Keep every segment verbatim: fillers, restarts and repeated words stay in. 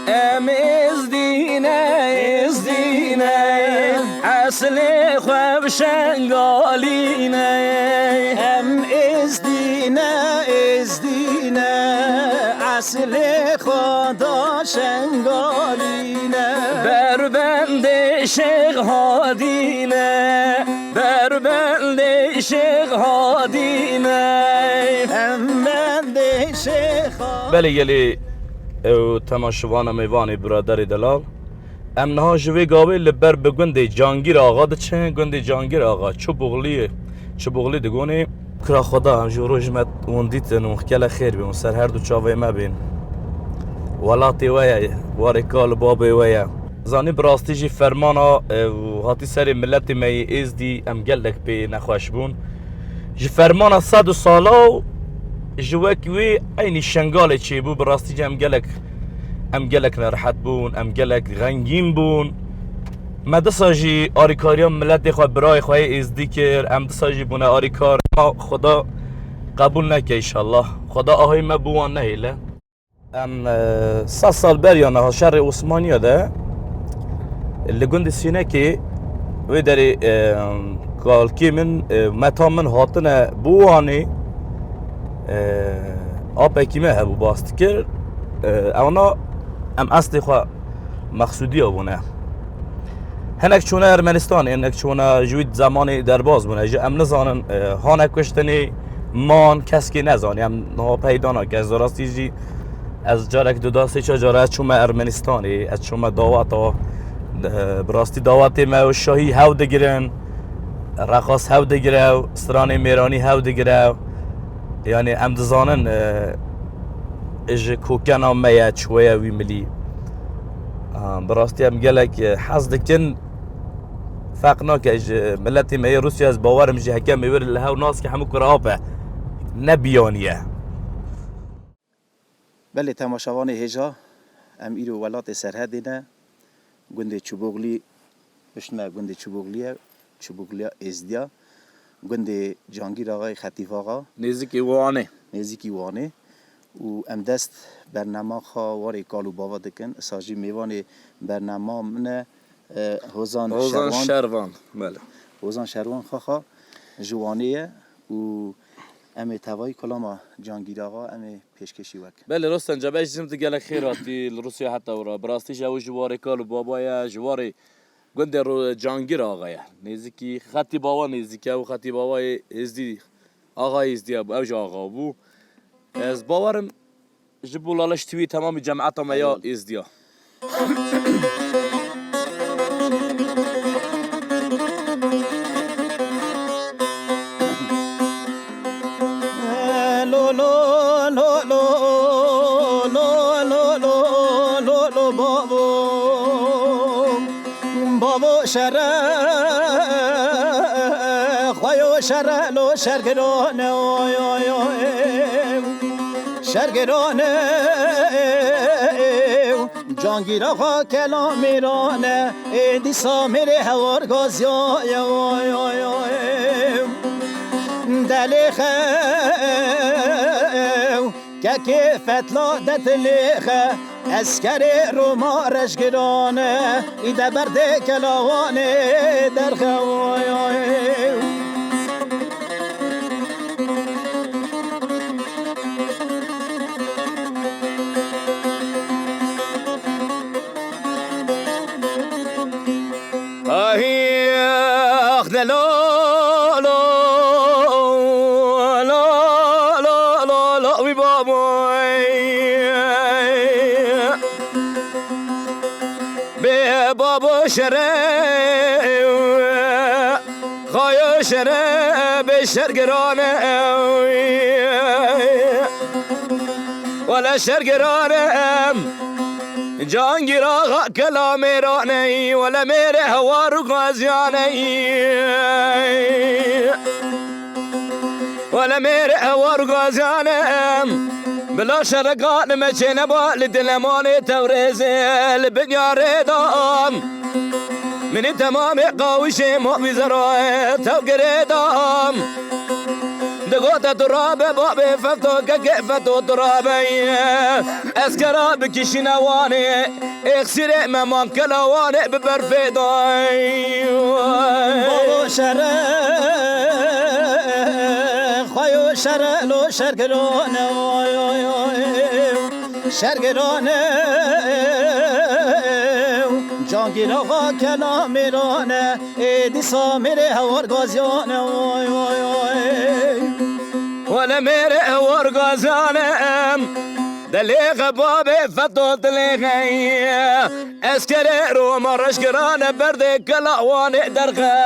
Em êzdî ne, êzdî ne, eslê xwe bi Şengalî ne. Em êzdî ne, êzdî ne, eslê xwe da Şengalî ne. Berbendê Şêx Hadî ne, berbendê Şêx Hadî ne. Em bendê Şêx Hadî. Belê gelê ew temaşevana mêvanê biraderê delal. Em niha ji vê gavê li ber bi gundê Cangîr Axa diçin. Gundê Cangîr Axa Çubuxliyê, Çubuxlî digonê. Kira xwe da em ji roj me hûn dîtin û xikele xêr bin û ser her du çavê me bin. Welatê we ye, warê kal û babê we ye. Zanî bi rastî jî fermana, e, û hatî serê miletê me yê Êzdî em gelek pê nexweş bûn. Ji fermana sed û sala û ji wek wî eynî Şengalê çêbû. Bi rastî jî em gelek, em gelek nerehet bûn, em gelek xengîn bûn. Me disa jî arîkariya miletê xwe, birayê xwe yê Êzdî kir. Em disa jî bûne arîkar. Ma Xweda qebûl neke înşallah. Xweda ahayî me bi wan nehêle. Em, e, sed sal beriya niha şerê Osmaniya de li gundê Sînekê wê derê, e, kalkê min, e, meta min hatine bo Wanê, e, apekî me hebû bas dikir. E, ewna em eslê xwe Mexsûdiya bûne. Hinek çûne Ermenistanê, hinek çûne ji wî zemanê derbas bûne. Ji em nizanin, e, hane kuştinê, man keskê nezanî. Em niha peyda nake. Ez rastî jî ez carek du da sê çar cara ez çûme Ermenistanê, ez çûme daweta. E, bi rastî dawetê me û şahî hew digirin, reqas hew digire, stranê mêranî hew digire. Yanî em dizanin, e, ji kokena me ye, çi we ye wî milî. A, bi rastî em gelek, e, hez dikin. Ferq nake ji miletê me yê Rûsya, ez bawerim jî heke mêvir li hev nas ke hemû kura ap e. Ne biyaniye. Belê temaşevanê hêja, em îro welatê Serhedê ne, gundê Çubuxlî, pişt me gundê Çubuxlî ye, Çubuxliya Êzdiya, gundê Cangîr Axayê Xetîf Axa. Nêzîkî Wanê. Nêzîkî Wanê. Û em dest bernama xwe warê kal û bava dikin. Îsa jî mêvanê bernama min e, e, Hozan Hozan Şervan. Şervan, belê. Hozan Şervan xaxa ji Wanê ye û em ê tevayî kulama Cangîr Axa em ê pêşkêşî we kin. Belê, Rostan Cebe, ji min tu gelek xêr hatî li Rûsya heta wira. Bi rastî jî ew ji warê kal û baba ye, ji warê gundê Ro-, Cangîr Axa ye. Nêzîkî xetî bawa nêzîk e û xetî bawayê Êzdî, Axa Êzdî ye bû, ew jî axa bû. Ez bawerim ji bo Laleş T V temamî cemaeta me ya Êzdiya. Lo, lo, lo, lo, lo, lo, lo, lo, lo, bavo. Bavo şere, xweyo şere, lo şergirone, oy, oy, oy. Şergirone, Cangîr Axa kelamîrane, ê dîsa mêrê hewar gaziyaye, oy, oy, oy. Delê xew, kekê fetla detilê xe, eskerê Roma reşgirane, î de berdê kelawanê derxe, oy, oy. Ahî, ax de lo, lo, lo, lo, lo, lo, wî baboy. Bê babo şere, xayo şere, bê şergirane. Wele şergirane, Cangîr Axa kelamêrane, wele mêrê hewar û gaziyane. Wele mêrê hewar û gaziyane, bila şerekan me çêneba li dilemanê Tewrêzê, li binyarê da. Minî temamê qawişê ma wî zerayê tew girê da. Gote tu rabe babê feto, kekê feto tu rabe. Eskera bikişîne Wanê, êxsîrê me man kela Wanê bi berfê day. Babo şere, xweyo şere, lo şergirone, oy, oy, oy. Şergirone, cangîra xwe kela mêrane. Ê dîsa mêrê hewar gaziyane, oy, oy, oy. Wele mêrê hewar gaziyane, delêxe babê feto dilêxe. Eskerê Roma reşkirane berdê kela Wanê derxe.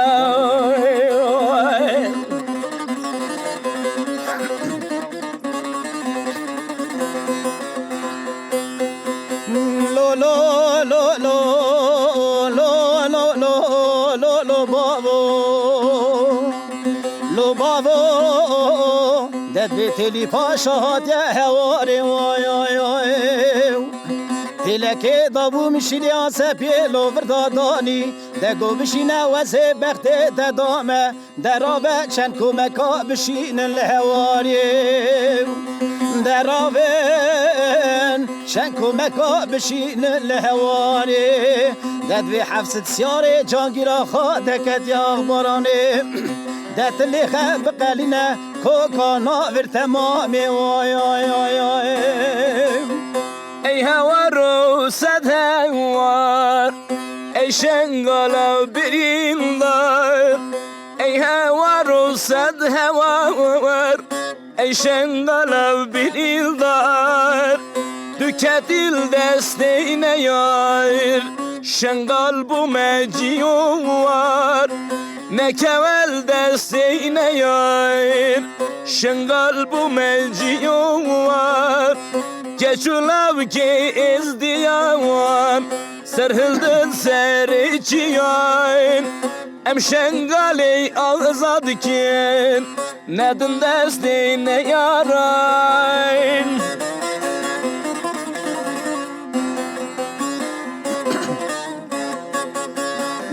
Lo, lo, lo, lo, lo, lo, lo, lo, lo, bavo. Lo, bavo. Dedbê Têlî Paşa hatiye hewarê, oy, oy, oy. Têlekê dabû mişîliya sepiyê lo virda danî. De go bişîne wezê bextê te dame. Derabe çend komeka bişînin li hewarê. Deravên çend komeka bişînin li hewarê. De divê heft sed siyarê cangîra xwe deketiya axbaranê. De tilê xe biqelîne koka navir temamê. Oy, oy, oy, oy. Ey hewar û sed hewar, ey şengala birîndar. Ey hewar û sed hewar, ey şengala birîndar. Tu ketî li destê neyar, şengal bûme cî û war. Nekeve li destê neyar, şengal bûme cî û war. Keç û lavkê êzdiyan, ser hildin serê çiyan. Em şengalê azad dikin, nedin destê neyaran.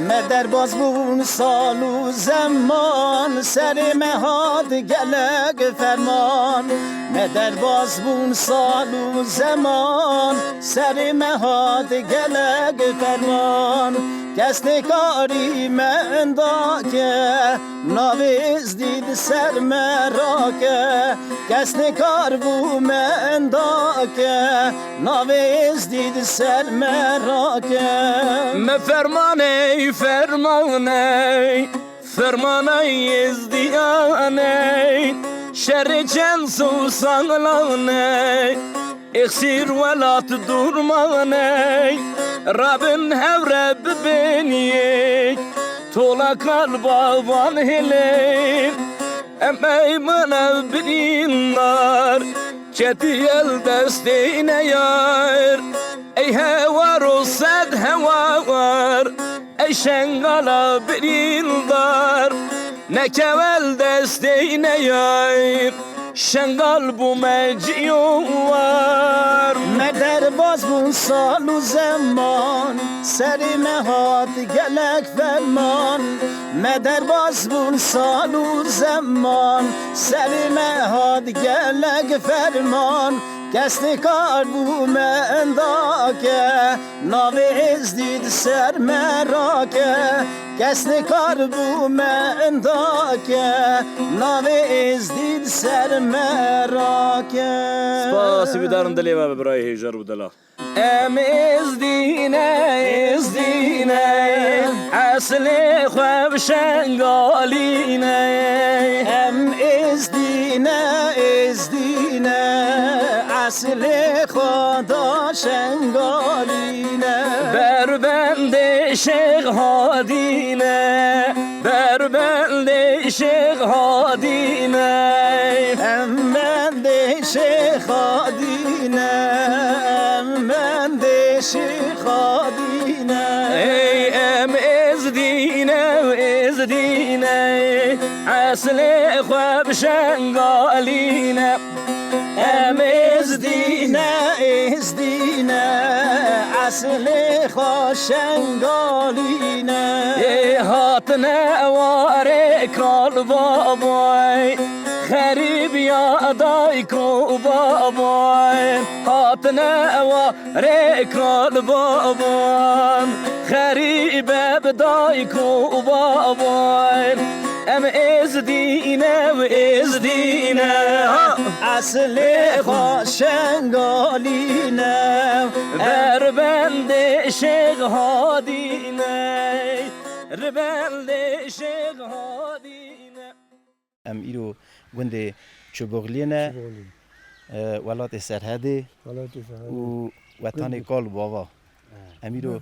Me derbas bûn sal û zeman, serê me hat gelek ferman. Me derbas bûn sal û zeman, serê me hat gelek ferman. Kes nêkarî me endake, navê êzdî di ser me rake. Kes nêkar bû me endake, navê êzdî di ser me rake. Me fermaney, fermaney, fermaney êzdiyaney. Şerê çend sewsan laney, êxsîr welat dûr maney. Rabin hevre bibin yek, tola kal bavan hêlê. Em ey mane birîndar, çetî el destê neyar. Ey hewar û sed hewar, ey şengala birîndar. Nekeve li destê neyar, şengal bûme cî û war. Me derbas bûn sal û zeman, serê me hat gelek ferman. Me derbas bûn sal û zeman, serê me hat gelek ferman. Kes nêkar bû me endake, navê êzdî di ser me rake. Kes nêkar bû me endake, navê êzdî di ser me rake. Spas, hîvîdarim dilê we be birayê hêjar û delal. Em êzdî ne, êzdî ne, eslê xwe bi şengalî ne. Em êzdî ne, êzdî ne, eslê xwe da şengalî ne. Berbendê Şêx Hadî ne, berbendê Şêx Hadî ne. Em bendê Şêx Hadî ne, em bendê Şêx Hadî ne. Ey em êzdî ne, êzdî ne, eslê xwe bi şengalî ne. Em êzdî ne, êzdî ne, eslê xwe şengalî ne. Ê hatine warê kalbabay, Xerîbiya dayik û baban, hatine ewa rêka li baban. Xerîbe bi dayik û baban, em êzdî ne û êzdî ne. Ha! Eslê xwe Şengalî ne, ber bendê Şêx Hadî ne, ri bendê Şêx Hadî ne. Em îro gundê Çubuxliyê ne, Çubuxliyê. E, welatê Serhedê Welatê Serhedê. Û wetanê Gundê. Kal Bava. Em îro,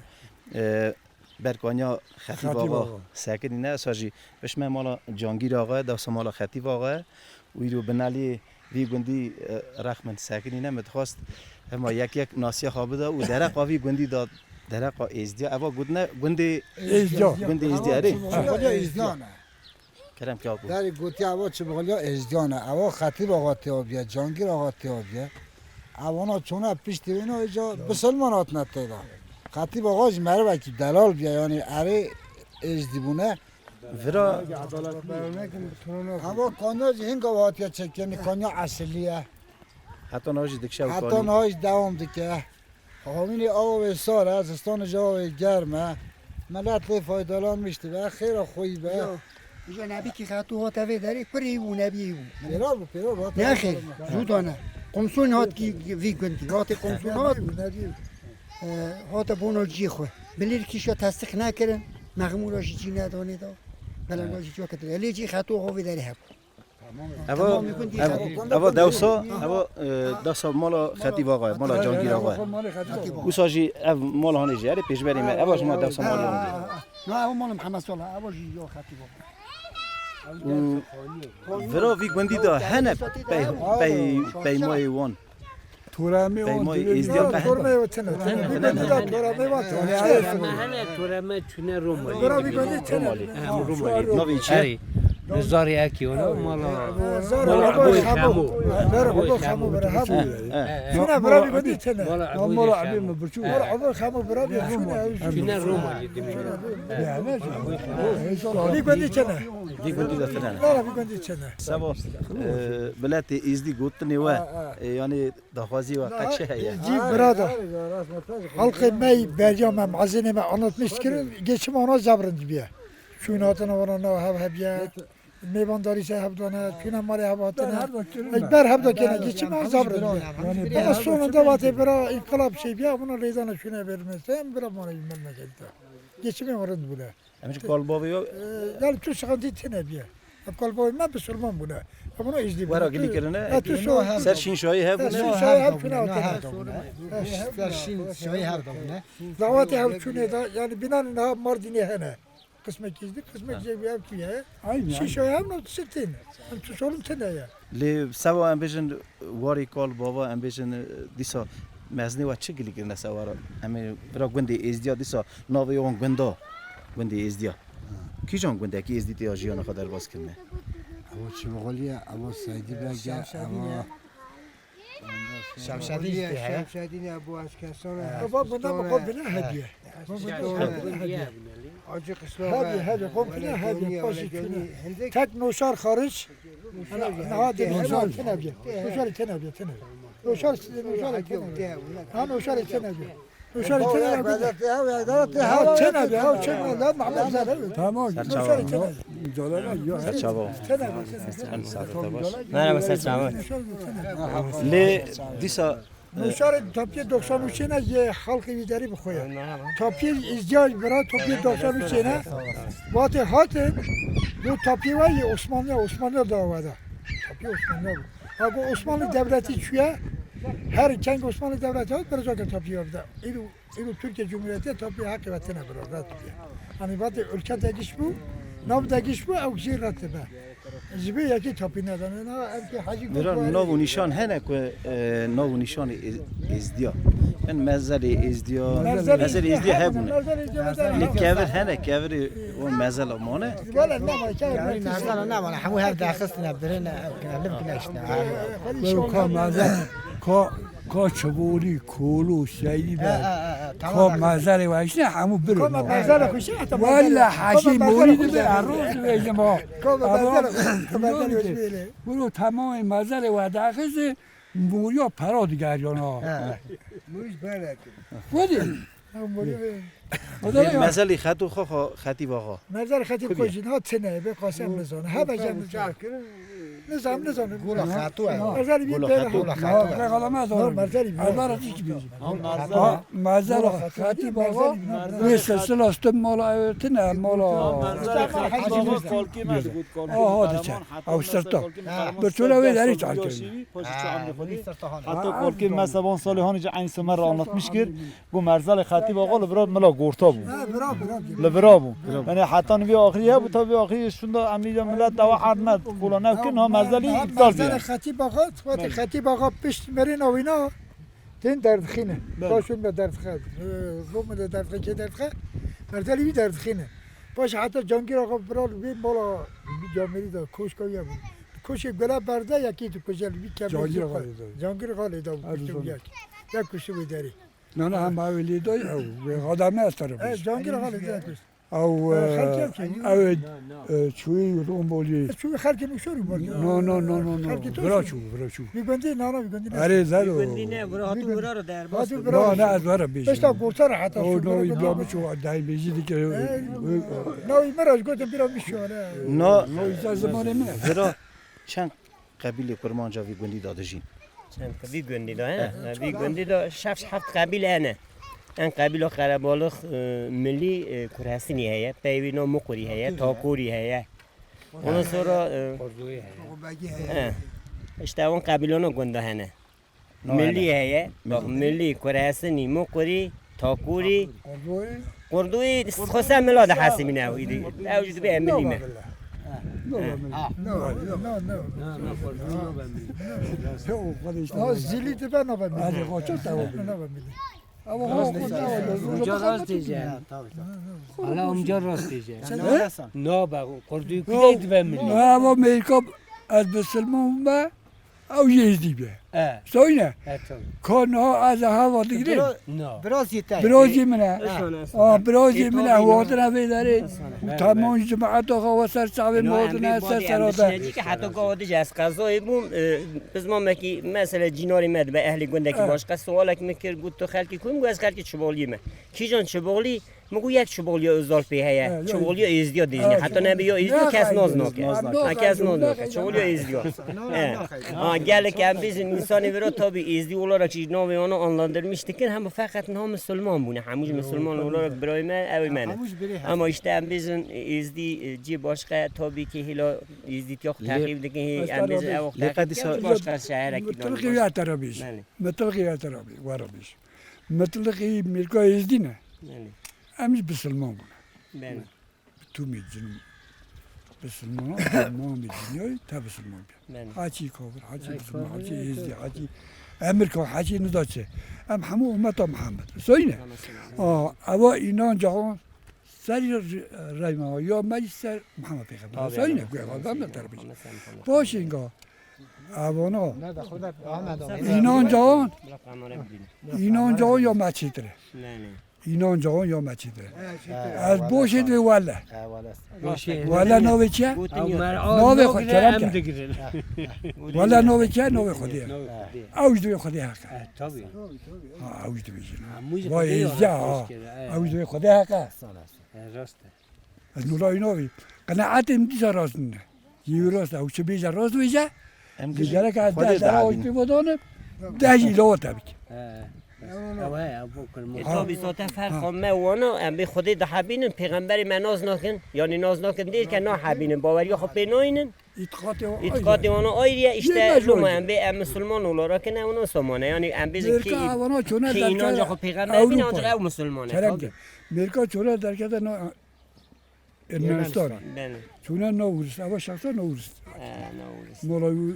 e, ber kanya Xetîb Xetîb Axa Axa. Sekinî ne, esa jî pişt me mala Cangîr Axa, dewsa mala Xetîb Axa û îro binalî vî gundî, e, rexmin sekinî ne, min dixwast hema yek yek nasiya xwe bida û dereqa vî gundî da dereqa Êzdiya. Eva gotine gundê Êzdiya. Gundê Êzdiya, erê? Çubuxliya Êzdiya ne. Kerem Kak. Derî gotiya ava Çubuxliya Êzdiya ne. Ava Xetîb Axa tê aviye, Cangîr Axa tê aviye. Evana çona piştî wê ne, îca bisilman hatine tê de. Xetîb Axa jî merivekî delal biye, yanî erê Êzdî bûne. Vira Ava kanya jî hinga hatiye çekiye, yanî kanya esilî ye. Heta niha jî dikişe û Heta kanî. Niha jî dewam dike. Havînê awa wê sar e, zistanê jî awa wê germ e. Milet lê faydalanmîş dibe, xêra xweyî be. Yo, îja nebî kî xetû hate vê derê, kurê bû, nebî bû. Pêra bû, pêra bû, hate Ne xêr, vê derê. Cuda ne. Qumsûn hat kî vî gundî, hatê qumsûn hat. Nebî bû, nebî bû. E, hate bona cî xwe. Bilîr kîşa tesdîq nekirin, mexmûra jî cî nedanê da. Belenda jî çiya ketire. Lê cî xetû awa vê derê hebû. Eva, Tamam, ev, gundî ev, xetîb. Eva dewsa, eva, e, dewsa mala Xetîb Axa, mala Cangîr Axa. Xetîb Axa. Wisa jî ev mala hanê jî, erê pêşberê me, eva jî ma dewsa mala hanê. Na, eva mala Mihemed Sala, eva jî ya Xetîb Axa. Û vira vî gundî de hene pey-, pey-, peymayê wan. Toremê wan Peymayê dilê Êzdiya ya, me hene. Toremê wan tine, tine. Tine, tine. Toremê wan tine. Toreme hene, toreme çûne Romalî. Bira vî gundî tine. Romalî. Em Romalî. Navê çi? Erê. Zarê Ekî ona, mala. Zarê Mala Ebo Ebo Xemo. Xemo. Zarê Ebo Ebo Xemo, Xemo. Bira Xemo. He, he. Tine, bira vî gundî tine. Mala Mala Ebo Ebî Xemo. Mi birçû. He. Mala Ebo Xemo, bira vî Çûne Romalî. Çûne Romalî dimîne. He. Vî gundî tine. Vî gundî de tine. Bira vî gundî tine. Sebo, e, miletê Êzdî gotinê we, Ha, ha. e, yanî daxwazî we qet çi heye? Cî bira da. Halkê me beriya me, mezinê me anlatmış kirin, geçim ona zevrind biye. Çûn hatina wana nav hev hebiye. Mêvandarî se hev dane, çûne malê hev hatine. Ber hev da kene. Ey, ber hev da kene, geçim ona zevrind biye. Ama sonunda vatê bira inqilab şey biye, buna leydana çûne vermezse, em bira mala memlekette. Geçimê wan rind bûne. Em ji kalbavê yo. E, yani tu sıkıntı tine biye. Ev kalbavê me bisilman bûne. Ev buna Êzdî bûne. Wera gilî kirine, Ha, tu so. Ser şînşayî hev bûne. Ser şînşayî hev çûne hatine. Ser şînşayî hev da bûne. Dawetê hev çûne da, yani binan niha Mardinê hene. Qismek Êzdî, qismek Ha. jê ev tu ye. Aynen. Şînşayî hev no sirtên. Em tu solum tine ye. Lê seba em bêjin warê kal bava, em bêjin, e, dîsa mezinê we çi gilî kirine seba re? Em ê bira gundê Êzdiya dîsa navê wan gunda, gundê Êzdiya. Kîjan gundekî Êzdî tê ya jiyana xwe derbas kirine? Ewa Çivoxoliye, ewa Seydî Bege, Şemşedîne. ewa Şemşedîn jî tê heye. Şemşedîne, Ebu Eşkesan, He. Baba, bundan Hesbistane. Baba bile hediye. Hesbistane. Baba bile hediye. Acı Kışla Hediye, ve hediye, komple Wele hediye, Dönüye, paşi Wele Dönüye. Çünü. Tek noşar hariç, Noşar ana, hediye. Hadi noşar, Noşar tene bir. Noşar tene bir, tene. Noşar size, noşar tene bir. Ha, noşar tene bir. Noşar tene bir. Ha, tene bir, ha, çekme lan, Mahmut sen, evet. Tamam. Serçava. Noşar tene bir. Serçava. Tene bir, tene bir. Sen saate baş. Merhaba, Serçava. Noşar tene bir. Lê dîsa Nûşarê tapiyê doksan û üçê ne yê xalqê wî derî bi xwe ye. Tapiyê îzdiyaj bira tapiyê doksan û üçê ne. Vatê hatin, bu tapiyê ve yê Osmanlı, Osmanlı da avada. Tapiyê Osmanlı bu. Ha, bu Osmanlı devleti çüye, her keng Osmanlı devleti hat, bir zaten tapiyê avda. İdu, İdu Türkiye Cumhuriyeti tapiyê hakkı ve tine bira, rahat diye. Hani vatê ülke degiş bu, nav degiş bu, ew jî rahat be. Ji vê yekê tapî nedane. Na, ev ki Hacî Vira Gokwarê. Nav û nîşan hene ku, e, nav û nîşanê Êz-, Êzdiya. Em mezelê Êzdiya, Mezelê mezelê Êzdiya Êzdiya hebûne, hebûne. Mezelê Êzdiya Mezelê Lê hebûne. Kevir hene, kevirê wan mezela mane. Wala nema, kevir Yani mezela nema, hemû her daxistine, birine, ev kine, liv kine işte. Xwedî Wê şoka şoka. Mezel, ka, Ka çibolî, kolo, seydî be. He, he, he, he, tamam, tamam. Ka mezelê we hişne hemû birin. Ka me-, ha, mezelê xwe şey, tamam, wella mezelê, hekî ka me-, morî mezelê dibe, xwe şey. Erroz dibêjim ha. Ka me-, erroz, mezelê, ka erroz mezelê dibê. Xwe şey. Biro tamamê mezelê we daxist, moriya pera digeriyan ha. He. Moriş berek. Xwedê. Ha, moriya. Xwedê ya. Mezelê xetû xwe xwe xetî baxa. Mezelê xetî kojî ha tine, be qasem nizane. Hebe jem nizane. Nizam, nizam. Gola xetû e. Mezelî bir gola xetû. Gola xetû. Reqala me zor. Mezelî bir. Azara tişt bî. Ha, mezelî xetî baba. Mezelî bir. Wê silsila stim mala ev tine, mala. Mezelî xetî baba kolkê me digot, kolkê. Aha, diçe. Ew sirta. Bi çula wê derî çal kirin. Heta kolkê me sevan salê hanî ji Eyn Somer re anlatmiş kir. Got Merzelê Xetîb Axa li vira mila gorta bû. Ha, bira, bira, bira. Li vira bû. Bira. Yani heta vê axirî hebû, ta vê axirî şunda emî de millet dawa erd me, kola nekin, ha, Merzelî îptal bû. Merzelê Xetîb Axa, wextê Xetîb Axa pişt merî navîna, tên derdixîne. Belê. Başûn me derdixîne. Zomê de derdixîne, kê derdixîne. Merzelî wî derdixîne. Paşê heta Cangîr Axa bira li vê mala, vî camêrî de, koşka wî hebû. Koşê gula berda yekî tu kujel, vî kemê Cangîr Axa lê da. Cangîr Axa lê da bû, kuştî wî yek. Ya kuştî wî derî. Na, na, hema ew ê lê dayî ew, wê xwe da me ez te re bêjim. Cangîr Xalid de kuşt. Ew, e, xelkê ew çûyî Rombolî. Ez çûyî xelkê min şorî bol. No, no, no, no, no. Xelkê to vira çû, vira çû. Vî gundî, na, na, vî gundî ne. Erê, zero. Vî gundî ne, vira hatû vira re derbas. Hatû vira. Na, na, ez were bêjim. Pişta gorta re heta. O, no, îbla min çû, dayî bêjî dike. Na, wî min re gotin bira min şore. Na, no, îza zimanê min. Vira çend qebîlê kurmanca vî gundî de dijîn. Çend qe-, vî gundî de, he? Eh. Vî gundî de şeş heft qebîle hene. En qebîla Qerebalix, e, Milî, e, Kurhesinî heye, peyvî no Muqurî heye, Takurî heye. Ondan sonra, e, Qurduyî heye. E, işte ewan qebîlana gunda hene. Milî heye. Bak, Milî, Kurhesinî, Muqurî, Takurî, Qurduyî, Xwese Mila de hesibîne ew îdî. Ew jî dibe Milî me. Ha, Zîlî dibe nabe Milî. Nabe Milî. Uca rast diyecek. Hala uca rast diyecek. Nabe Qurduyî kuzey dibe Milî. Nabe Amerîka, ez bisilman bûme. Ew jî êzdî be. E. Soyne. E, tabii. Ka niha ez hava digirê. Bira-, no. Birazî te. Birazî min e. Aa, birazî min e. Hotine vê derê. Û tamam cemaeta xwe ser çavê hotine ser serada. Heta gava dije ez qezayê bûm, e, bizmamekî mesela cînarê me dibe ehlê gundekî başqa sualek min kir, got tu xelkî ku? Min got ez xelkî Çibolî me. Kîjan Çibolî? Min got yek Çiboliya Ozal pê heye. He, ya Çiboliya Êzdiya dêjine. Heta nebe ya Êzdiya kes naz nake. Ha, kes naz nake. Çiboliya Êzdiya. He. Ha, gelek em bêjin însanê vira tabî Êzdî olarak jî navê wana anlandırmış dikin, hema feqet niha misilman bûne. Hemû jî misilman olarak birayê me, ew ê me ne. Ama işte em bêjin Êzdî, e, cî başqa, tabî ki hêla Êzdîtiya xwe teqîb dikin, hê em bêjin ew xwe teqîb dikin, başqa şeherekî. Mitilqî ya te re bêjin. Belê. Mitilqî ya te re bêjin, we re bêjin. Mitilqî Mêrka Êzdî ne. Belê. Em jî bisilman bûne. Belê. Bi tûmê cin bisilman, mamê dinyayê te bisilman bî. Belê. Haçî kafir, haçî bisilman, haçî êzdî, haçî emir ka, haçî nida çi. Em hemû ummeta Mihemed. Soyne. A, ewa înanca wan serî reyma ya me jî ser Mihemed Pêxember. Soyne, ku ewa da me terbî. Paşên ga, evana, înanca wan, înanca wan ya me çêtir e. Belê. Înanca wan ya me çêtir e. Ez boşê divê wele. Wele navê çi ye? Navê xwe kerem ke. Wele navê çi ye? Navê Xwedê ye. Ew jî divê Xwedê heq e. Ha, ew jî divê jin. Vay êzya ha. Ew jî divê Xwedê heq e. Rast e. Ez nûra wî navî. Qenaetê min dîsa rast nîne. Yê wî rast e. Ew çi bêje rast bêje. Em Ji gerek ez Xwedê deh dera dihebînin. Wî pê vedanim. Deh jî îlawa te bike. He. Ew he, ew bû kirmo. E, tabî zaten ferqa me wana, em bê Xwedê dihebînin, pêxemberê me naz nakin. Yanî naz nakin değil ke nahebînin. Baweriya xwe pê nayînin. Îtiqatê wan ayrı. Îtiqatê wana ayrı ye. Yê işte me loma jî em bê em misilman olarak ne ona somane. Yanî em bêjin ki, Mêrka evana çone ki derkeve inanca xwe pêxember bîne, Ewropa. Ancak ew misilman e. Kerem ke. Mêrka çone derkeve na Ermenistanê. Belê. Çûne Newruz, eva şexsa Newruz. He, Newruz. Mala wî,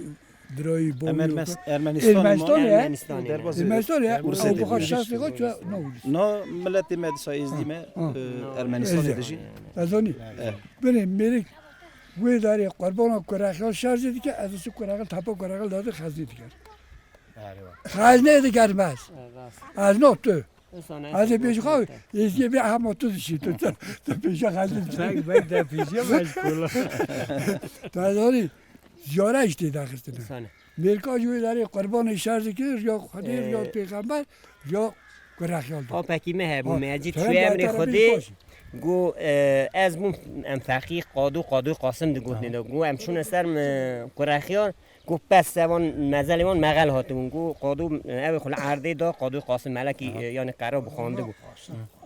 birayî, bavê Em Ermes-, wî. Ermenistanê Ermenistanê ma. Ermenistanê. Derbazê Ermenistanê, Derbazê ew Rûsê bixa dibêjin. Şexsê xwe çû Newruz. Na miletê me disa êzdî me, Ha. e, Ermenistanê Êzdî. Dijî. Ez anî. Eh. Binê mêrik wê darê qurbana kurexel şarjê dike, ez çi kurexel, tapa kurexel dadi xezî dike. Xezinê digerim ez. Ez ne tu. Ez ê bêjim xwe, ez ê bê hema tu dişî, tu, tu, tu pêşe xezin. Bek, bek de pêşe meşgûl. Te zanî, ziyare jî tê daxistine. Mêrka jî wê derê qurbanê şer dikir, ya Xwedê, ya pêxember, ya kurexiyal dikir. Apekî me hebû, me ecî çûye emrê Xwedê. Got, e, ez bûm em feqî, qado, qado Qasim digotin de. Got, em çûne ser, e, kurexiyal. Got, pez sevan, mezelê wan mexel hatibûn. Got, qado, ew ê xwe li erdê da, qado Qasim melekî, e, yanî qera bixwandibû.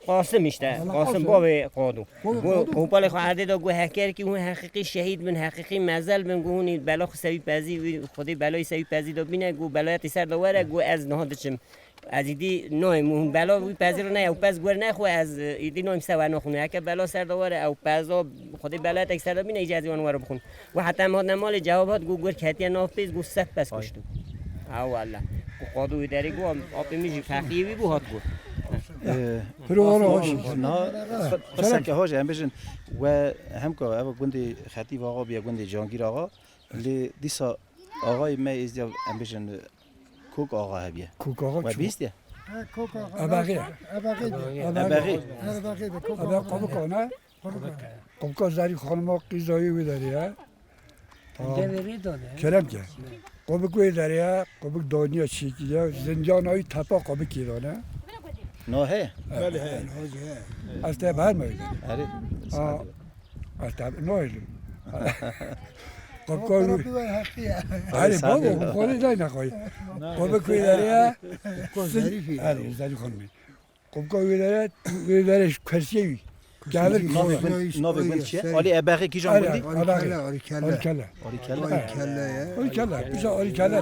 Qasim işte, Qasim bavê qado. Got, qopalê xwe erdê da, got, hekerkî hûn heqîqî şehîd bin, heqîqî mezel bin, got, hûn ê bela xwe sewî pezî, wî Xwedê belayî sewî pezî da bîne, got, belayetê ser de were, got, ez niha diçim. Ez îdî nayêm, hûn bela wî pezî re neyê, ew pez wer nexwe, ez, e, îdî nayêm se wer naxwin. Heke bela ser de were, ew peza, Xwedê belayetek ser de bîne, îca ez ê wan were bixwin. Û heta em hatine malê, cewab hat, got, gur ketiye nav pêz, got, sed pez kuştin. Ha wele. Got, qado wî derê got, apê min jî feqiyê wî bû, hat got. Ee, Piro were hoş. Na, qiseke hoş, em bêjin, we hemka, ev gundê Xetîf Axa bûye, gundê Cangîr Axa, lê dîsa Axayê me êzdiya em bêjin Kok Axa hebiye. Kok Axa we çû. Bîstiye? He, Kok Axa. Ebaxê. Ebaxê diye. Ebaxê. Ebaxê de Kok Axa. Ebaxê Qobika ne? Qobika. Qobika Zerî Xanima qîzayê wê derê ye. Tamam. Deverê dane. Kerem ke. Qobik wê derê ye, Qobik daniya çêkî ye. Zindiyan ayî tepa Qobikê dane. No he? Belê he. Ez te ber me. Erê. Ha. Ez te no helim. Qopka wî. Erê babo, xorê day nexayî. Qopik wî derê ye. Zerîfî. Erê, Zerîf Xanimî. Qopka wî derê, wî derê ji kursiyê wî. Gavir. Navê gund, navê gund çi ye? Alî Ebaxê kîjan gundî? Alî Kelle, Alî Kelle. Alî Kelle. Alî Kelle. Alî Kelle. Pişa Alî Kelle.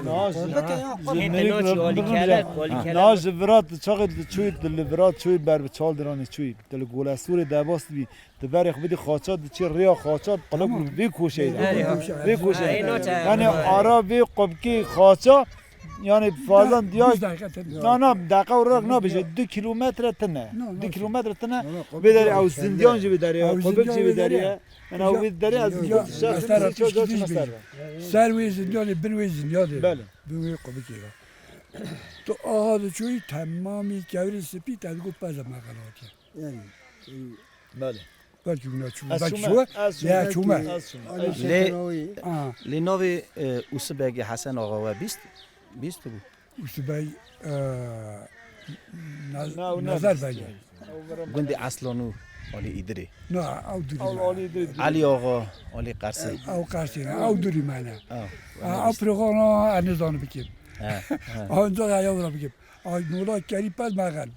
Alî Kelle. Na ji virat çaxê çûyî, li virat çûyî ber bi çal diranê çûyî. Li Golesûrê debast bî. Di berê xwe bidî xaça, diçî rêya xaça, qulip vê koşeyê de. Vê koşeyê de. Yanî ara vê qubkê xaça, yanî fazlan diya, na, na, deqa û rak nabêje, du kîlometre tine. Du kîlometre tine. Vê derê ew zindiyan jî vê derê, qubik jî vê derê. Yanî ew vê derê ez şexsî çima ser. Ser wê zindiyanê, bin wê zindiyanê. Belê. Bin wê qubikê de. Tu aha diçûyî temamî kevirê spî te digot pez me xelatî. Yanî, e, Belê. Belkî hûn çû, ez belkî çûme, çû, ez ya çûme, çûme. Ez çûme. Lê, ha. Lê navê, e, Usibegê Hesen Axa we bîst, bîst bû. Usibeg, e, Na, na, Nazar Beg. Gundê Aslan û Alî Îdirê. Na, ew durî me. Alî Axa, Alî Qersê. Ew Qersê ne, ew durî me ne. Ew, ew pirxana, ez nizanim bikim. He, he. Ancak ya wira bikim. Ay, nola kerî pez me xel.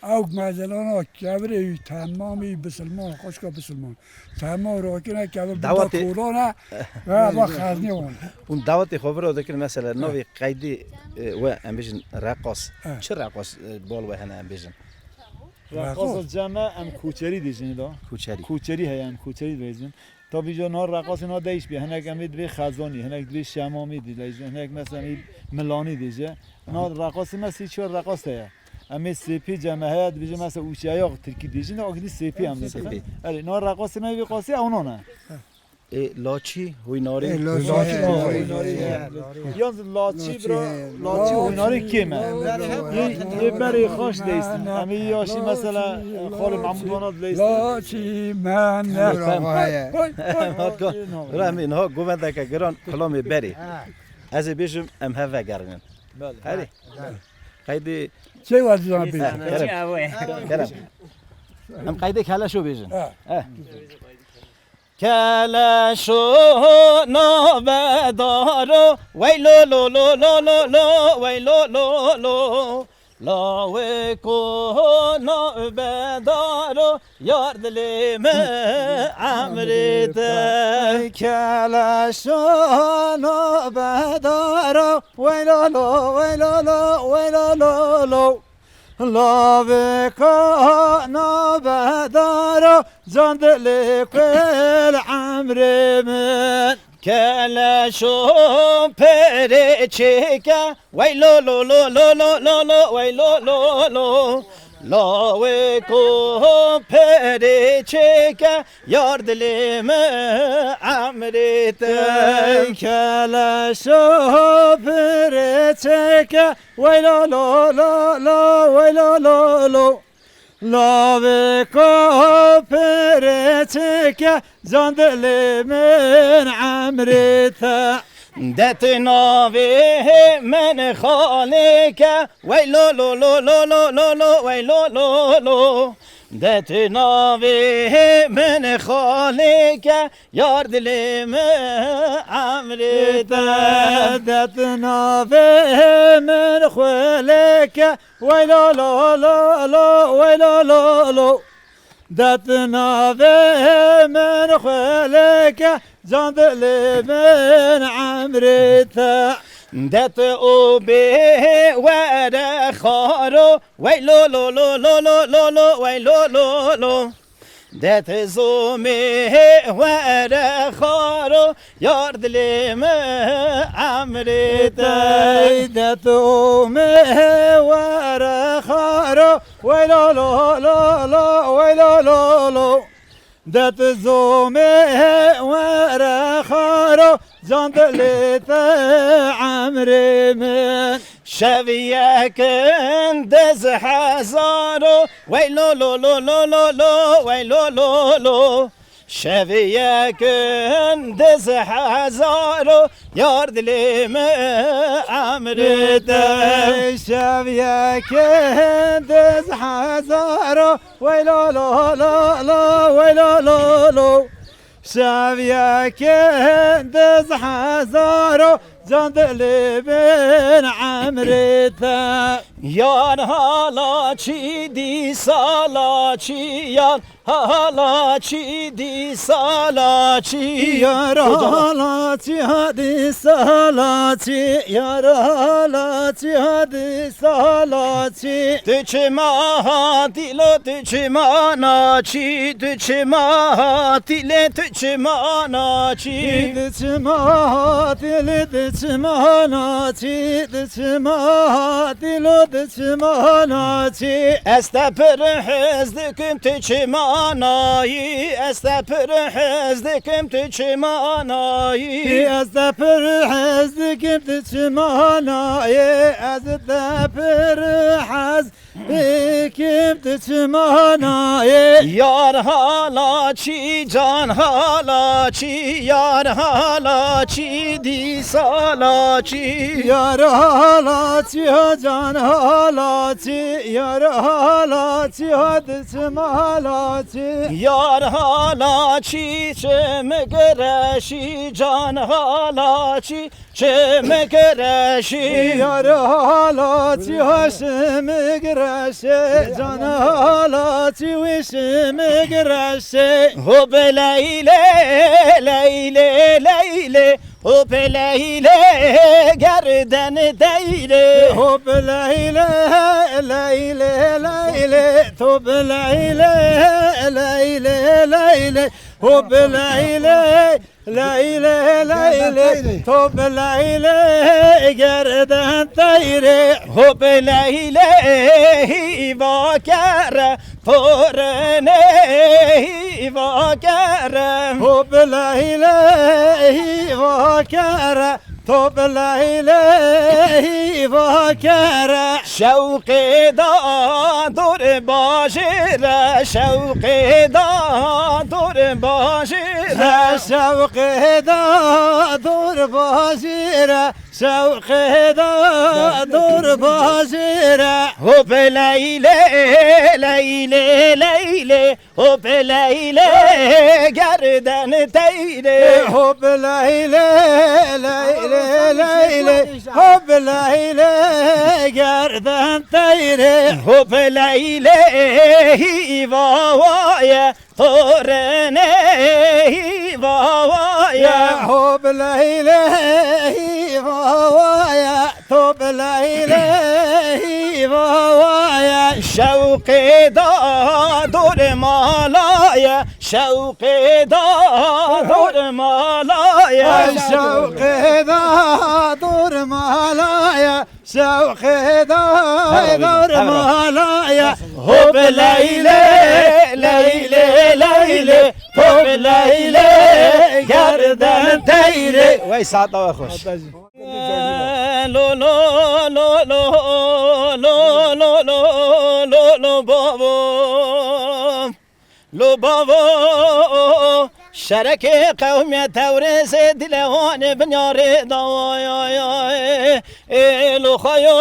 Ew mezelana kevirê wî temamî bisilman, xweşka bisilman. Tema rakine kevir Dawetê kolana, ve va xeznê wan. Hûn dawetê xwe vira dikin, mesela, navê qeydê, e, we, em bêjin reqas. Eh. Çi reqas, e, bal we hene, em bêjin? Reqasa ceme em koçerî dêjin da. Koçerî. Koçerî heye, em koçerî dibêjin. Tabî jo niha reqasê niha değiş bî. Hinek em ê dibê xezanî, hinek dibê şemamî dibêje, hinek mesela em ê milanî dibêje. Niha reqasê me sê çar reqas heye. Em ê sêpê ceme heye, dibêje mesela ûçeyax tirkî dibêjin, akî dî sêpê em dibêjin. Sêpê. Erê, niha reqasê me vê qasê ewnan e. Ê, laçî, hoynarî. Ê, laçî, laçî, he, hoynarî, he. Yan laçî, laçî, bira, he, laçî, hoynarî kêm e. Yê, yê berê xaş değsin. Em ê yaşî mesela, e, xalê Mahmud Vanat leysin. Laçî, men ne. Bravo, he. Koy, koy, koy. Rahmî, niha govendeke giran, kilamê berê. Ha. Ez ê bêjim, em hev vegerînin. Belê. Herê. Belê. Qeydê. Şey var, Zan bêjim. Kerem. Kerem. Em qeydê keleşo bêjin. Ha. He. Keleşo navbedaro, wey lo lo lo lo lo lo, wey lo lo lo. Lawê ko navbedaro, yar dilê me emrê te. Keleşo navbedaro, wey lo lo, wey lo lo, wey lo lo lo. Lavê ka navbedara, can dilê kul emrê min. Keleşo perê çêke, wey lo lo lo lo lo lo lo, wey lo lo lo. Lawê ku pirê çêke, yar dilê min emrê te. Ey keleşo pirê çêke, wey lo lo lo lo, wey lo lo lo. Lavê ku pirê çêke, can dilê min emrê te. Det navê min xalêke, wey lo lo lo lo lo lo lo, wey lo lo lo. Det navê min xalêke, yar dilê min emrê te. Det navê min xwelêke, wey lo lo lo lo, wey lo lo lo. Det navê min xwelêke, can dilê min emrê te. Det û bê were xaro, wey lo lo lo lo lo lo lo lo, wey lo lo lo. Det zomê were xaro, yar dilê min emrê te. Ey det û mê were xaro, wey lo lo lo lo, wey lo lo lo. Det zomê were xaro, can dilê te emrê min. Şev yekin diz hezaro, wey lo lo lo lo lo lo, wey lo lo lo. Şev yekin diz hezaro, yar dilê min emrê te. Şev yekin diz hezaro, wey lo lo lo lo, wey lo lo lo. Şev yekin diz hezaro, can dilê min emrê te. Yar halaçî dîsa laçî, yar halaçî dîsa laçî. Yar halaçî ha dîsa laçî, yar halaçî ha dîsa laçî. Tu çima hatî lo, tu çima naçî, tu çima hatî lê, tu çima naçî. Tu çima hatî lê, tu çima naçî, tu çima hatî lo, tu çima naçî. Ez te pir hez dikim, tu çima nayî, ez te pir hez dikim, tu çima nayî. Ez te pir hez dikim, tu çima nayî, ez te pir hez dikim, tu çima nayî. Yar halaçî, can halaçî, yar halaçî, dîsa laçî. Yar halaçî, can halaçî, yar halaçî, ha diçim halaçî. Yar halaçî, çimik reşî, can halaçî, çimik reşî. Yar halaçî, ha şimik reşê, can halaçî, wî şimik reşê. Hop leylê, leylê, leylê. Hop leylê, gerden deyrê. Hop leylê, leylê, leylê. Top leylê, leylê, leylê. Hop leylê, leylê, leylê. Top leylê, gerden deyrê. Hop leylê, hîva kere. Tornê hîva kere. Hop leylê hîva kere. Top leylê hîva kere. Şewqê da dor bajêre. Şewqê da dor bajêre. Şewqê da dor bajêre. Şewqê da dor bajêre. Hop leylê, leylê, leylê. Hop leylê, gerden teyrê. Hop leylê, leylê, leylê. Hop leylê, gerden teyrê. Hop leylê, hîva waye. Tornê hîva waye. Ya hop leylê hîva waye. Top leylê hîva waye. Şewqê da dor malaye. Şewqê da dor malaye. Şewqê da dor malaye. Şewqê da dor malaye. Hop leylê, leylê, leylê, hop leylê, gerden teyrê. Wey saeta we xweş. Lo, lo, lo, bavo. Lo bavo, şerekê qewmê Tewrêzê dilê wan ê binyarê dawayayê. Ê lo xayo,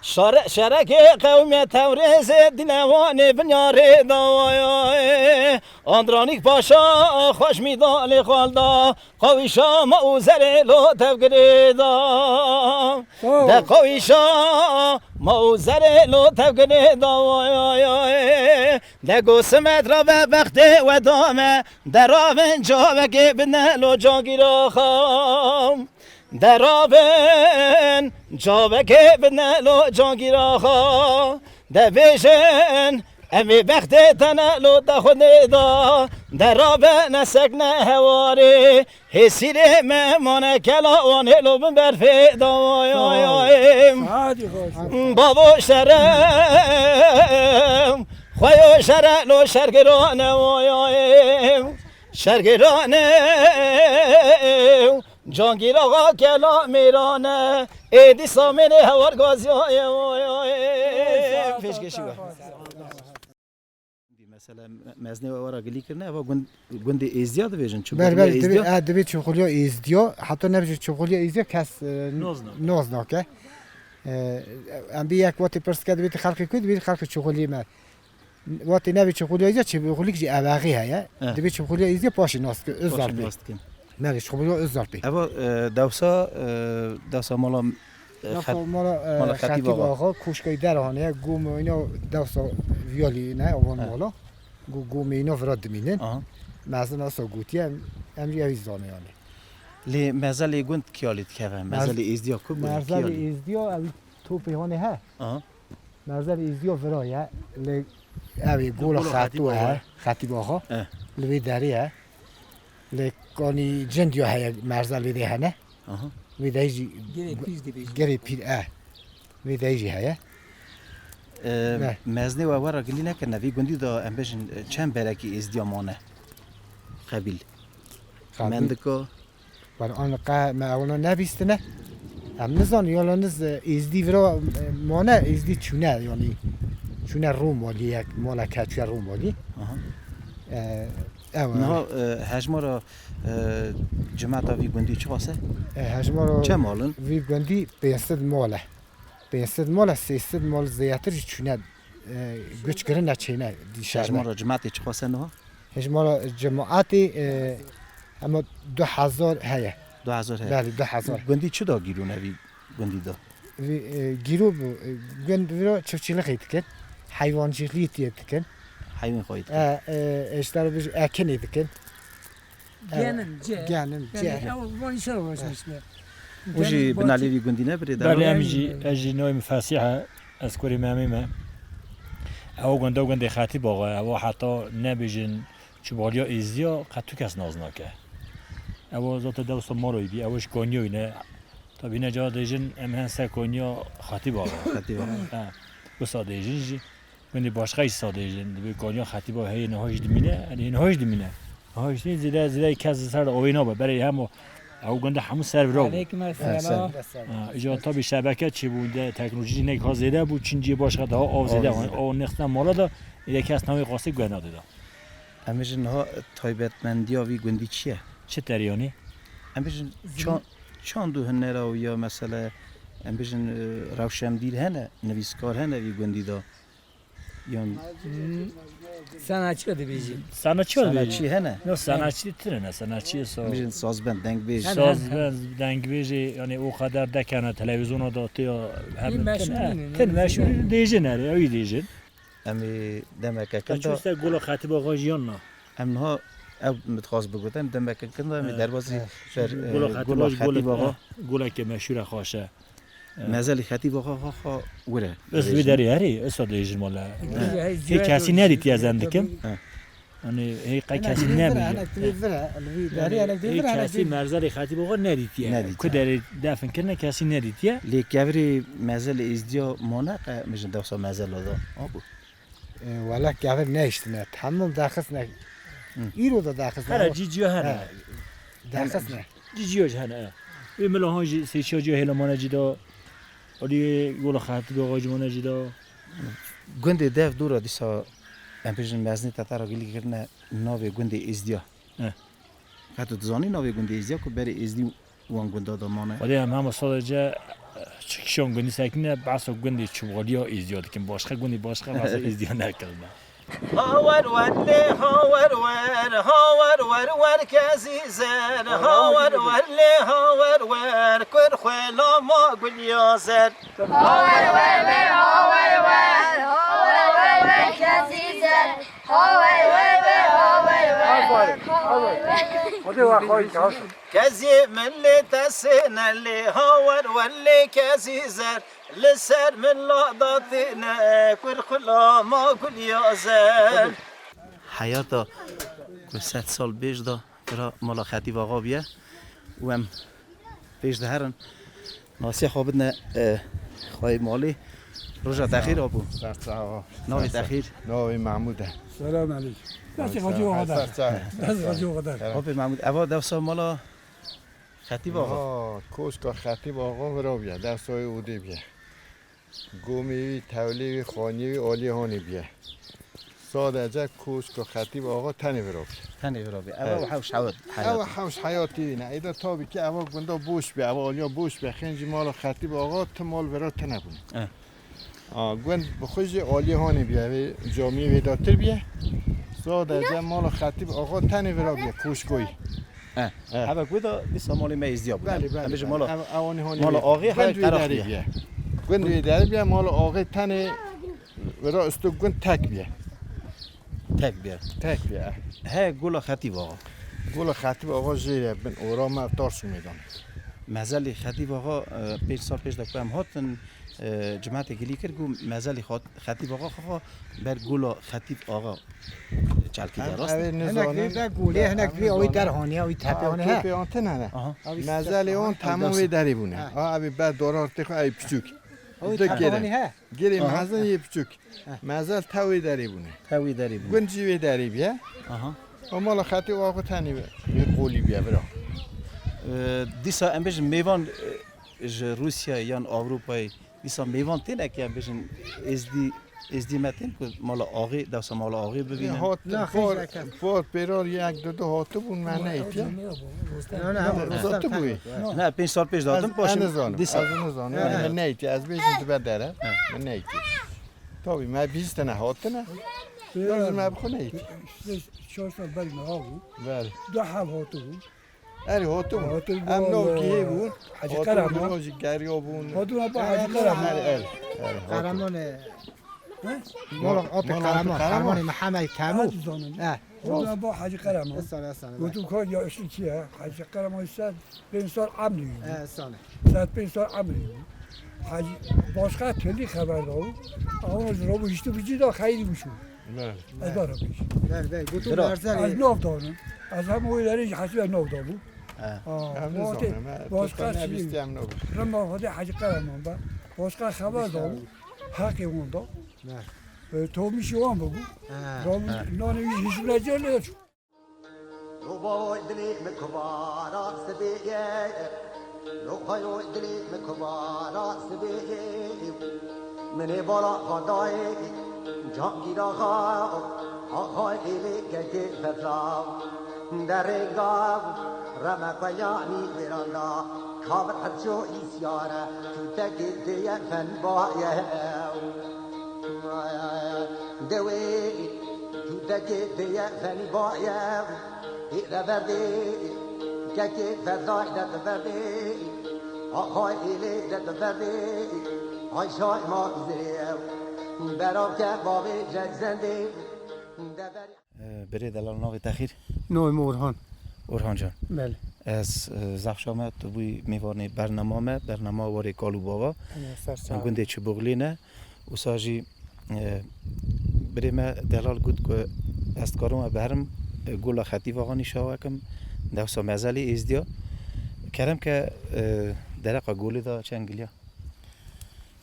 şere-, şerekê qewmê Tewrêzê dilê wan ê binyarê dawayayê. Andranîk Paşa xweş mîdalê xalda, qawîşa ma û zerê lo tevgirê da. De qawîşa ma û zerê lo tevgirê dawayayê. De go simet rabe bextê we dame, de ravin cavekê bidne lo Cangîraxa. De ravin cavekê bidne lo Cangîraxa. De bêjin, em ê bextê te ne lo te xwedê da. De rabe ne sekne hewarê. Hêsîrê me mane kela wan hêlo bin berfê da. Sağ ol. Bavo şerem, xweyo şere lo şergirane. Şergirane, Cangîr Axa kela mêrane. Êdî samênê hewar gaziyaye. Pêşkeşî we. Mesela me-, meznê we wera gilî kirine, eva gund-, gundê Êzdiya dibêjin, çi Ber, gundê ber, Êzdiya? Divê, e, divê Çixuliya Êzdiya, heta nebêjin Çixuliya Êzdiya kes, e, Noz nake. Noz nake. E, em bî yek watê pirs ke divê xelkê ku, divê xelkê Çixuliyê me. Watê nevê Çixuliya Êzdiya, Çixulîk jî evaxî heye. Eh. Divê Çixuliya Êzdiya paşê nas dike, Özal Paşê bê. Nas dikin. Nevê Çixuliya Özal bê. Eva, e, dewsa, e, dewsa mala E, Nafa xet-, mala, e, mala Xetîb Xetîb Axa. Axa, koşkayê derhanê ye, gomê îna dewsa viyalî ne, avan He. mala. Go-, gomê îna vira dimînin. Aha. Mezin asa gotiye, em, em jî ew zane yani. Lê mezelê gund kiya lê dikeve? Mez-, Mezelê Êzdiya ku bû, kiya Mezelê lê? Êzdiya ew topê hanê he. Aha. Mezelê Êzdiya vira ye, lê ew ê gola Gola Xetîb Xetîb Axa he, ye. Xetîb Axa. Eh. Li vê derê ye. Lê kanî cindiya heye, merzel vê de hene. Aha. Vê de jî Gerê pîr dibêjin. Gerê pîr, e. Vê de jî heye. Ee, Ne. Meznê we wera gilî nekirine, vî gundî de em bêjin, e, çend berekî Êzdiya mane? Qebîl. Qebîl. Mendika. Wer an qe me ewna nebîstine. Em nizan, yalaniz, e, Êzdî vira, e, mane, Êzdî çûne, yanî çûne Romalî, yek mala keçûye Romalî. Aha. E, ew e. Niha, e, hejmara, e, cemata vî gundî çiqas e? E, hejmara Çend mal in? Vî gundî pênc sed mal e. Pênc sed mal e, sê sed mal zêdetir jî çûne, e, guç kirine çêne dîşerne. Hejmara cematê çiqas e niha? Hejmara cematê, e, hema du hezar heye. Du hezar heye. Belê, du hezar. Gundî çi da gîrûne vî gundî da? Vî, e, gîrû bû, e, gund vira çiftçîlixê dikin, heywancîlîtiyê dikin. Heywan xwayî dikin. E, e, e, ji te re bijî ekinê dikin. Genim, ce. Genim, ce. Yani, ew, van şer uğraşmışlar. Û jî binalê vî gundî ne birê Belê, em derman? Jî, ez jî navê min Fesîh e, ez kurê Memê me. Ew gunda gundê Xetîb Axa, ew heta nebêjin Çubaliya Êzdiya, qet tu kes nas nake. Ew zaten dewsa Maroyî bî, ew ji Konyayê ne. Tabî ne cara dêjin, em hen ser Konya Xetîb Axa. Xetîb Axa. Ha, wisa dêjin jî. Gundê başqa jî sa dêjin, dibê Konya Xetîba heye niha jî dimîne, yani niha jî dimîne. Niha jî zêde, zêde kes li ser de avê nabe, berê hemo, ew gundê hemû ser vira bû. Aleykum selam. Ha, îca tabî şebeke çêbû, de teknolojî jî neka zêde bû, çincî başqa daha av zêde, Av zêde. Av nextine mala da, êde kes navê qasê guhna dida. Em bêjin niha taybetmendiya vî gundî çi ye? Çi terî yanî? Em bêjin çand, çand û hunera û ya mesele, em bêjin, e, rewşendîr hene, nivîskar hene vî gundî de. Yan Hmm, Sanatçı dibêjin. Sanatçı Sanatçı dibêjin. Hene? No, sanatçı tine ne, sanatçı so. Em bêjin sazbend, dengbêj. Hene, hene. Sazbend, dengbêjê, yani o kadar dekene televizyona da tê ya, hem Meşhur tine, ne? Tine meşhur dêjin her, ew dêjin. Em ê demeke Te kin çû de ser Gola Xetîba Xwe jiyan na? Em niha ew min dixwast bigotin, demeke kin de em ê He. derbasî He. ser, Gola e, Xetîba Gola jî Xetîba golek, Xwe. he, goleke meşhûr e, xweş e. Mezelî Xetîba Xwe, xwe, xwe wir e. Ez vê derê herî, esa dibêjin wele. He. He. Kê kesî nedîtiye ez em dikim. He. Yanî hê qey kesî nemîne. Hinek divê vir e, li vî derê hinek divê vir e, hinek kesî divê vir e. Merzelê Xetîb Axa nedîtiye. Nedîtiye. Ku derê defn kirine kesî nedîtiye. Lê kevirê mezelê Êzdiya mane qe mijin dewsa mezel o da. Abu. E, wele kevir nehiştine. Hemû dexistine. Hı. Îro da dexistine. Here cî cîya hene. He. Dexistine. Cî cîya jî hene, e. Wê mila han jî sêçiya cîya hêla mane cî da. Alî gola Xetîb Axa jî mane cî da. Gundê dev dû ra dîsa em bêjin mezinê te te ra gilî kirine navê gundê Êzdiya. He. Qet tu dizanî navê gundê Êzdiya ku berê Êzdî wan gunda de mane? Xwedê em hema sadece, e, çi kişan gundî sekine, behsa gundê Çubaliya Êzdiya dikin. Başqa gundî başqa behsa Êzdiya nekirine. Hawer wer lê hawer wer, hawer wer wer kezî zer, hawer wer lê hawer wer, kur xwe lama gulya zer. Hawer wer lê hawer wer, hawer wer wer kezî zer, hawer wer wer, hawer wer wer, hawer wer. Kezî min lê tesêne lê hawer wer lê kezî zer. Li ser min la datêne, kur xula ma gul ya zer. Heyata ku sed sal bêj da, vira mala Xetîb Axa biye û em pêş diherin. Nasiya xwe bidine, e, xweyê malê. Roja te xêr, apo. Ser çava. Navê te xêr? Navê Mahmûd e. Selam eleykum. Destê Xecî Axa der. Ser çava. Destê Xecî Axa der. Apê Mahmûd, eva dewsa mala Xetîb Axa. Ha, koşka Xetîb Axa vira biye, dewsa wê odê biye. Gomê wî, tewlê wî, xaniyê wî aliyê hanê biye. Sadece koşka Xetîb Axa tenê vira biye. Tenê vira biye. Eva hewş hewt heyat. Eva hewş heyatî wî ne. Êda tabî ki eva gunda boş biye, eva aliya boş biye. Xêncî mala Xetîb Axa ti mal vira tine bûne. Eh. A, gund bi xwe jî aliyê hanê biye, vê camiyê vê datir biye. Sadece mala Xetîb Axa tenê vira biye, koşkoyî. He. He. Hebe ku da dîsa malê me Êzdiya bû. Belê, belê, Em bêjin belê. Mala, Ev, ewanê hanê mala biye. Axê Gund her wê taraf derê biye. Biye. Gund wê derê biye, mala Axê tenê vira ustu gund tek biye. Tek biye. Tek biye. He, gola Xetîb Axa. Gola Xetîb Axa jêre bin ora me Tarsu meydan. Mezelê Xetîb Axa, e, pênc sal pêş de ku em hatin, e, cimetê gilî kir ku mezelê Xat-, Xetîb Axa xaxa ber gola Xetîb Axa çelkî de rast. Hinek vê ve golê, hinek vê awî derhaniye, awî tepê hane he. Tepê an tine ne. Aha. Mezelê an temû vê derê bûne. Ha. Ha, evê ber dorar tê xwe ew piçûk. Awî tepê hane he. Girê mezin yê piçûk. Mezel tewê derê bûne. Tewê derê bûne. Gund jî wê derê biye. Aha. O mala Xetîb Axa tenê wê qolî biye vira. E, dîsa em bêjin mêvan, e, ji Rûsya yan Ewropayê dîsa mêvan têne ki em bêjin Êzdî, Êzdî me tên ku mala Axê, dewsa mala Axê bibînin. Hat, par, par pêrar yek du du hatibûn me neytiye. Rostem. Ne, ne, hem Rostem tane. Ne, pênc sal pêş de hatim, paşê dîsa. Ez nizanim, ez nizanim. He. Min neytiye, ez bêjim dibe dere. He. Min neytiye. Tabî, me bîst tane hatine. Lazim me bi xwe neyt. Çar sal berî me habû. Belê. Du heb hatibû. Erê, hatibû. Em nav gihê bûn. Hacî Qerema. Hatibûn, jî geriya bûn. Hatibûn ba Hacî Qerema. Erê, erê, erê, hatibûn. Qeremanê. He? Mala Apê Qereman, Qeremanê Mihemed Temû. Hacî zanim. He. Hatibûn ba Hacî Qerema. Esane, esane. Gotum ka yaşlı çi ya? Hacî Qerema ser pênc sal emrî. He, esane. Ser pênc sal emrî. Hacî başka türlü xeber da. Ama rabû hiştu bicî da xeyrî bû şu. Belê. Ez bara bêjim. Belê, belê. Gotin Bira. Merzelê. Ez nav danim. Ez hem o ileri hesîbe nav dabû. He. Ha, em wate nizanim, he, başka Tirkan şey. Nebîstî em nabî. Rima Xwedê Hacî Qereman be. Başka xeber da. Heqê wan da. Ne. E, tomîşî wan bû. He. Rabû He. Nanê wî hişmine cê lê çû. Lo bayoy dilê min kubara sibê ye. Lo bayoy dilê min kubara sibê ye. Min ê bala xwe dayê cangîra xwe, axay êlê kekê fetla. Derêga reme peyanî wêran da, kavir her ço îsyare, tûtekê tê ye fen baye. Dewê tûtekê tê ye fen baye. Ê de verdê, kekê fezay de di verdê, axay êlê de di verdê, ay şay ma zirê, berav ke bavê jek zendê, de ber- E, birê delal navê te xîr? Navê min Orhan. Orhan can. Belê. Ez, e, zaf şa me, tu bûyî mêvanê bernama me, bernama warê Kal û Bava. Belê, ser çav. Em gundê Çiboxlê ne. Wisa jî, e, birê me delal got ku Ez dikarim we biherim, e, gola Xetîb Axa nîşa we kim, dewsa mezelê Êzdiya. Kerem ke, e, dereqa golê de çend giliya?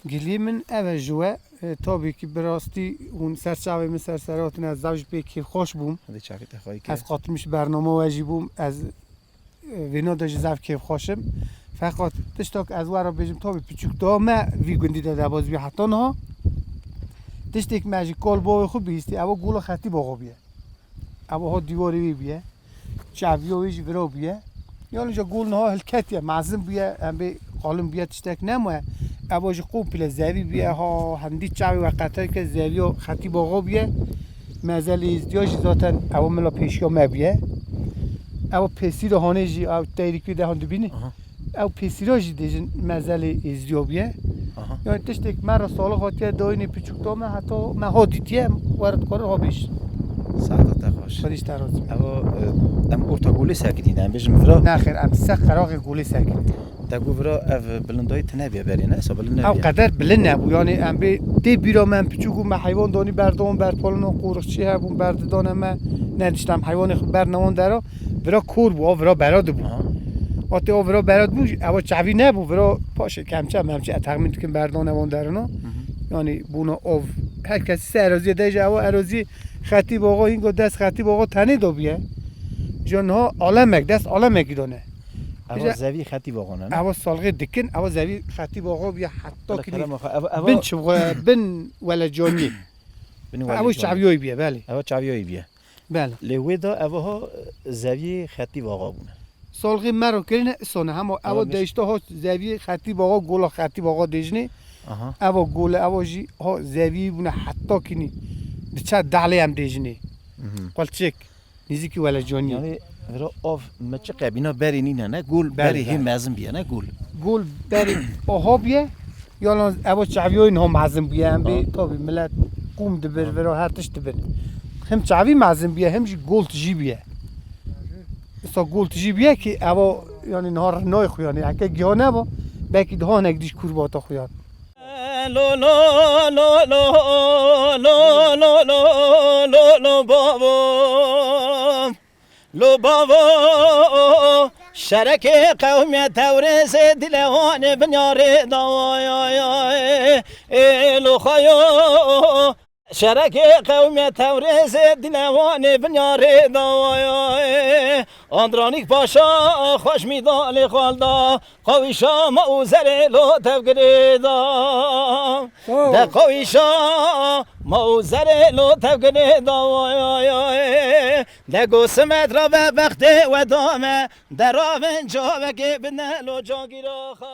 Giliyê min ev e ji we. E, tabî ki bi rastî hûn ser çavê min ser ser hatine, ez zewj pê kêfxweş bûm. Hadi çavê te xwayî ke. Ez qatmiş bernama we jî bûm. Ez, e, vêna de jî zaf kêfxweş im. Feqat tiştak ez we re bêjim, tabî piçûk da me vî gundî de debaz bî heta niha. Tiştêk me ji kal bavê xwe bihîstî, ew gola Xetîb Axa bûye. Ew ha dîwarê wî bûye. Çaviya wî jî vira bûye. Yanî ji gol niha hilketiye, mezin bûye, em bê qalin bûye, tiştek nemaye. Ev jî komple zevî bûye, ha hindî çavê we qeter ke, zeviya Xetîb Axa bûye. Mezelê Êzdiya jî zaten ew mila pêşiya me bûye. Ew pêsîra hanê jî, ew teyrîk wî de han dibînî. Aha. Ew pêsîra jî dêjin mezelê Êzdiya bûye. Aha. Yani tiştek me re salix hatiye dayînê piçûk da me, heta me ha dîtiye, em were dikarin ha bêjin. Saeta te xweş. Xwedî ji te razî be. Ev, e, em orta golê sekirîne, em bêjin vira. Nexêr, em ser qeraxê golê sekirîne. Te got vira ev bilindayî tune bûye berê, ne? Esa bilind nebûye. Ew qeder bilind nebû. Yani em bê tê bîra me, em piçûk bû, me heywan danî berdan, berpalina qorixçî hebûn, berdidane me, nedişt em heywanê xwe berne wan dera. Vira kor bû, a vira bera dibû. Aha. Wextê a vira bera dibû, ewa çavî nebû, vira paşê kemçe memçe, e, texmîn dikin berdane wan derina. Hı hı. Yani bûna av. Her kesî ser eraziyê de jî, ewa eraziyê Xetîb Axa, hînga dest Xetîb Axa tenê de bûye. Ji niha alemek, dest alemekî de ne. Ewa Îja zevî Xetîb Axa ne, ne? Ewa salxê dikin, ewa zevî Xetîb Axa bûye heta Bila kinî kerema xwe, ewa, ewa bin çi-, bin welecaniyê. Bin Ewa welecaniyê. Çaviyoyî bûye, belê. Ewa çaviyoyî bûye. Belê. Lê wê de ev ha zeviyê Xetîb Axa bûne. Salxê me re kirine, isone hema Ewa ewa miş- değişte ha zeviyê Xetîb Axa, gola Xetîb Axa dêjinê. Aha. Ewa gole, ewa jî ha zeviyê bûne heta kinî. Diçe dahlê em dêjinê. Mhm. Qulçik. Nêzîkî welecaniyê. Yani vira av me çi qebîna berê nîne, ne? Gol Belê, berê hê belê. Mezin bûye, ne? Gol. Gol berê aha bûye. Yalan evo çaviyoyî niha mezin bûye, em bê Ha. Tabî milet qûm dibir, Ha. Vira her tişt dibir. Him çavî mezin bûye, him jî gol tijî bûye. Îsa gol tijî bûye ki evo, yani niha rinay xwe yani. Heke giya neba, belkî daha hinek dîş kûr bata xwe yani. Lo, lo, lo, bavo. Lo bavo, şerekê qewmiye Tewrêzê dilê wan ê binyarê da, ay, ay, ay, ê lo xayo. Şerekê qewmiye Tewrêzê dilê wan ê binyarê da, ay, ay. Andranîk Paşa xweş mîdalê xwal da. Qawîşa ma û zerê lo tevgirê da. Sağ ol. De qawîşa ma û zerê lo tevgirê da, ay, ay, ay. De go simet ra ve bextê we da me. De ravin cavekê bine lo cagîra xwe.